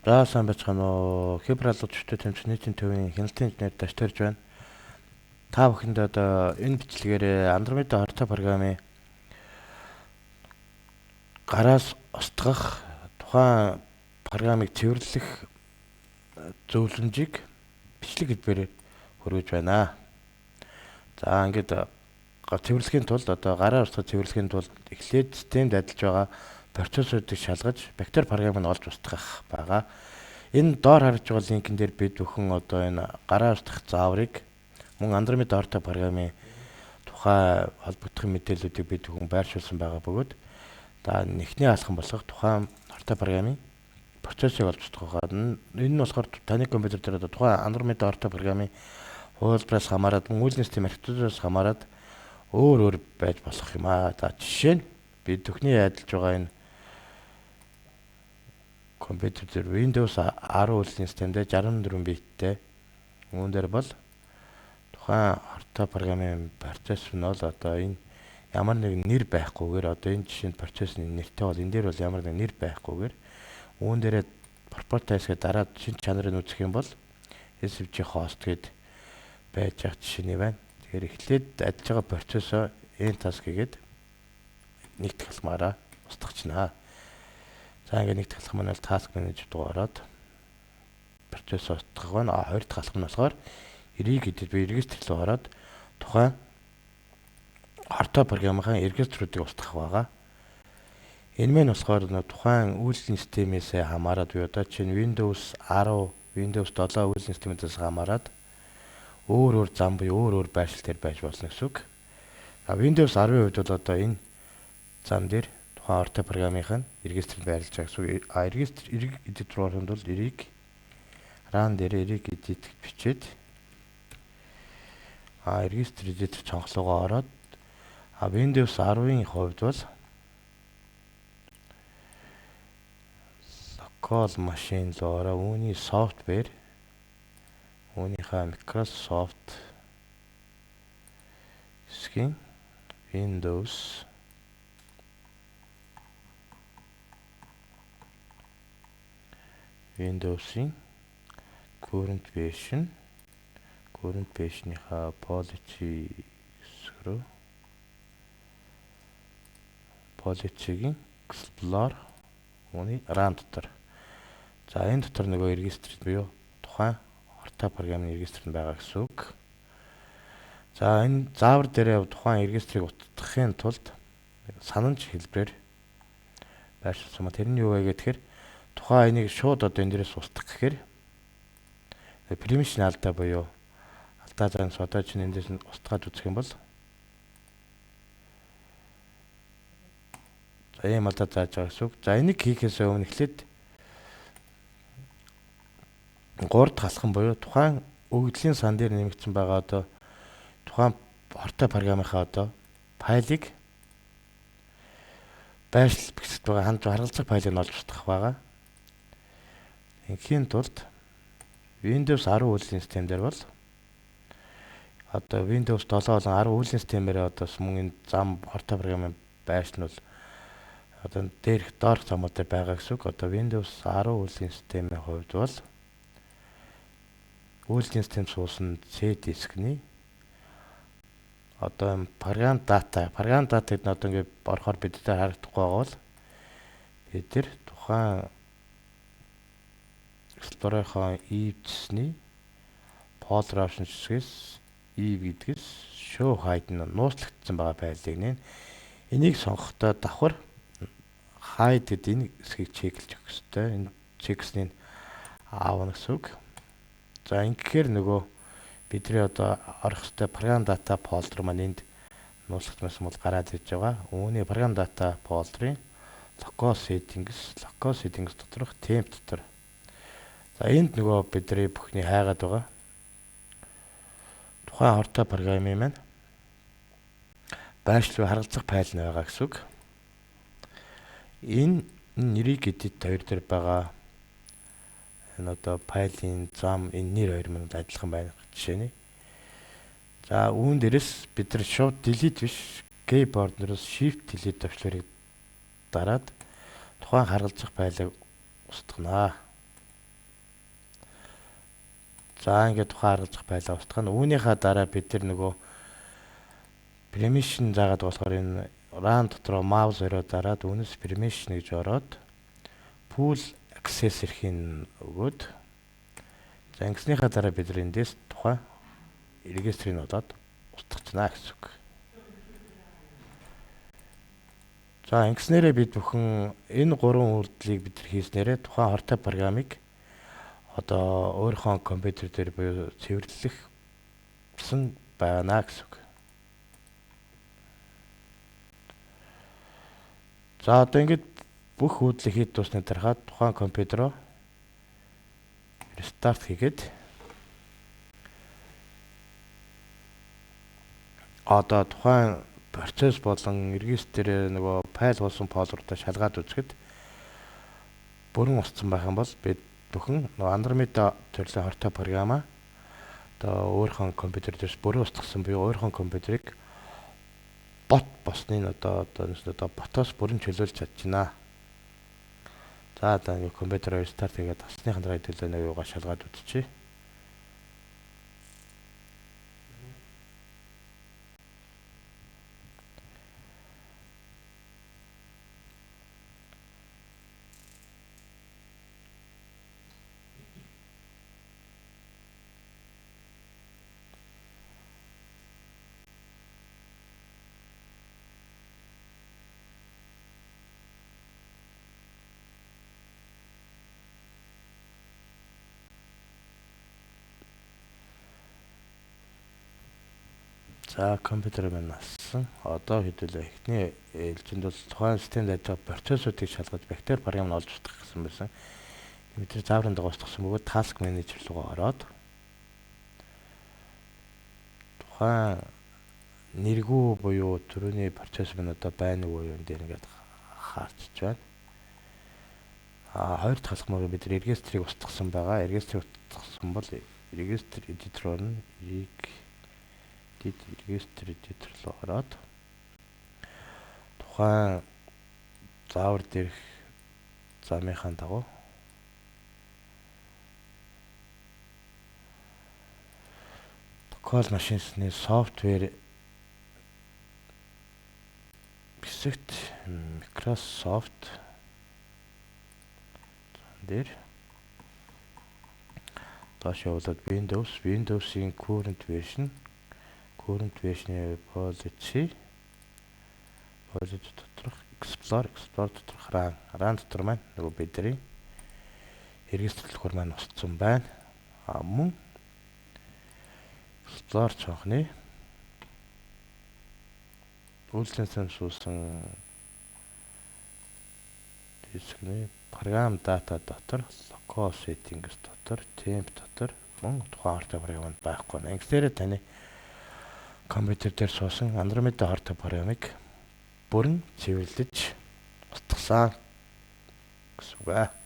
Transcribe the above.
За, сайн байцгаана уу. Хибер алга төвчтэй тэмцэх нийтийн төвийн хяналтын инженер Даштерж байна. Та бүхэнд одоо энэ бичлэгээр Andromeda хортой програмын гараас устгах, тухайн програмыг цэвэрлэх зөвлөмжийг бичлэг хэлбэрээр хөргөж байна. За, ингээд цэвэрлэхийн тулд, одоо гараар устгах цэвэрлэхийн тулд эхлээд системд адилж байгаа процессуудыг шалгаж, вектор програмыг нь олж устгах байгаа. Энэ доор харж байгаа линкэн дээр бид бүхэн одоо энэ гараа устгах зааврыг, мөн Andromeda ортой програмын тухай холбогдох мэдээллүүдийг бид бүхэн байршуулсан байгаа бөгөөд за эхний алхам болох тухайн ортой програмын процессыг олж устгах байгаа. Энэ нь болохоор таны компьютер дээр одоо тухайн Andromeda ортой програмын хувилбараас хамаарат, мөн үйлдлийн систем архитектураас хамаарат өөр өөр байж болох юм аа. За, жишээ нь бид бүхний адилж байгаа энэ компьютер дээр Windows 10 үйлдлийн системдээ 64 биттэй. Үүн дээр бол тухайн хортой програмын процесс нь бол одоо энэ ямар нэгэн нэр байхгүйгээр, одоо энэ жишээнд процессны нэртэй бол энэ дээр бол ямар нэгэн нэр байхгүйгээр үүн дээрээ properties-гээ дараад шинж чанарыг үзэх юм бол SFG host гэд байж байгаа жишээний байна. Тэгэхээр эхлээд адилж байгаа процессоо энэ task хийгээд нэгдэх алхмаараа устгачнаа. За, ингээд нэг дахь алхам нь бол task manager руу ороод процесс устгах байна. А хоёр дахь алхам нь болохоор regedit буюу регистр рүү ороод тухайн хортой програмынхаа региструудыг устгах байгаа. Энэ мэн болохоор тухайн үйлдлийн системээс хамаарат буюу одоо чинь Windows 10, Windows 7 үйлдлийн системээс хамаарат өөр өөр зам буюу өөр өөр байршил дээр байж болно гэсэн үг. А Windows 10-ын хувьд бол одоо энэ зам дээр тухайн ортой програмынх нь регистр байрлаж байгаа гэсэн үг. А регистр regedit руу орохын тулд reg run дээр regedit бичээд, а register editor цонхлогоо ороод, а Windows 10-ын хувьд бол local machine руу ороо, үүний software, үүнийхээ Microsoft хэсгийн Windows Windows-ийн current version, current version-ийнхаа policy хэсэг рүү, policy-гийн explore, үүний run дотор. За, энэ дотор нөгөө регистр буюу тухайн хортой програмын регистр нь байгаа гэсэн үг. За, энэ заавар дээрээ тухайн регистрийг устгахын тулд санамж хэлбэрээр байршуулсан ба тэр нь юу вэ гэхээр тухайн энийг шууд одоо энэ дээрээс устгах гэхээр permission алдаа буюу алдаа заанс. Одоо чинь эндээс нь устгаад үзэх юм бол за, ийм алдаа зааж байгаа гэсэн үг. За, энийг хийхээс өмнө эхлээд 3 дахь алхам буюу тухайн өгөгдлийн сан дээр нэмэгдсэн байгаа одоо тухайн хортой програмынхаа одоо файлыг байршил бэхжиж байгаа ханд харгалзах файлыг нь олж устгах байгаа. Ингийн тулд Windows 10 үйлдлийн систем дээр бол одоо Windows 7 болон 10 үйлдлийн системээр одоо мөн энэ зам хортой програмын байршил нь бол одоо дээрх доорх замууд дээр байгаа гэсэн үг. Одоо Windows 10 үйлдлийн системийн хувьд бол үйлдлийн систем суусан C дискний одоо програм data, програм data гэдэг нь одоо ингээд орохоор бидтэй харагдахгүй байгаа бол бид нар тухайн Explorer-ийн E-ний folder options хэсгээс E гэдгээс show hide нь нууцлагдсан байгаа файлыг нэ. Энийг сонгохдоо давхар hide гэдэг энэ хэсгийг check лж өгөх ёстой. Энэ check сний аавна гэсэн үг. За, ингэхээр нөгөө бидний одоо орох ёстой програм data folder маань энд нууцлагдсан бол гараад ирж байгаа. Үүний програм data folder-ын local settings, local settings доторх temp дотор. За, энд нөгөө бидний бүхний хайгаад байгаа тухайн хортой програмын маань байршил харгалзах файл нь байгаа гэсэн үг. Энэ нэрийг edit 2 дээр байгаа энэ одоо файлын зам, энэ нэр хоёр маань адилхан байна жишээ нь. За, үүн дээрээс бид нар шууд delete биш, keyboard нэрээс shift delete товчлуурыг дараад тухайн харгалзах файлыг устгана. За, ингээд тухайн аргалзах файлаа устгах нь. Үүнийхээ дараа бид нар нөгөө permission заагаад болохоор энэ run дотроо mouse орой дараад үүнээс permission гэж ороод full access эрхийг өгөөд, за, ингэснийхаа дараа бид нар эндээс тухайн регистрийг болоод устгачна гэсэн үг. За, ингэснээрээ бид бүхэн энэ гурван үйлдэлийг бид нар хийснээрээ тухайн хортой программыг одоо өөрийнхөө компьютер дээр буюу цэвэрлэх гэсэн байна гэсэн үг. За, одоо ингэж бүх үйлдэлийг хийж дуусны дараа тухайн компьютероо restart хийгээд одоо тухайн процесс болон регистр нөгөө файл болсон folder доо шалгаад үзэхэд бүрэн устсан байх юм бол бид бүхэн нөгөө Andromeda төрлийн хортой програмаа одоо өөрийнхөө компьютер дээрс бүрэн устгасан буюу өөрийнхөө компьютерыг бот босныг одоо ботоос бүрэн чөлөөлж чадчихна. За, одоо ингээ компьютероо restart хийгээд тасныхан дараа хэдүүлээ нэг юугаа шалгаад үзчихье. За, компьютер маань ассан. Одоо хэдүүлээ эхний ээлжинд бол тухайн системд ажиллаж байгаа процессуудыг шалгаж бактери програм нь олж устгах гэсэн байсан. Бид нар зааврын дагуу устгасан бөгөөд task manager руу ороод тухайн нэргүү буюу төрөний процесс маань одоо байна уу юм дээр ингээд хаарчж байна. А хоёр дахь алхмаар бид регистрийг устгасан байгаа. Регистрийг устгасан бол регистр editor нь регистр editor руу ороод тухайн заавар дээрх замынхаа дагуу local machines-ны software хэсэгт Microsoft дээр доош явуулаад Windows, Windows-ийн current version, current version-ы policy, policy доторх Explorer, Explorer доторх run, run дотор маань нөгөө бидний регистрлөхөр маань устсан байна. А мөн Explorer цонхны үйлдлийн суусан дискний програм data дотор local settings дотор temp дотор мөн тухайн хортой програм байхгүй. Ингэсээрээ таны компьютер дээр суусан Andromeda хортой програмыг бүрэн цэвэрлэж устгасан гэсэн үг.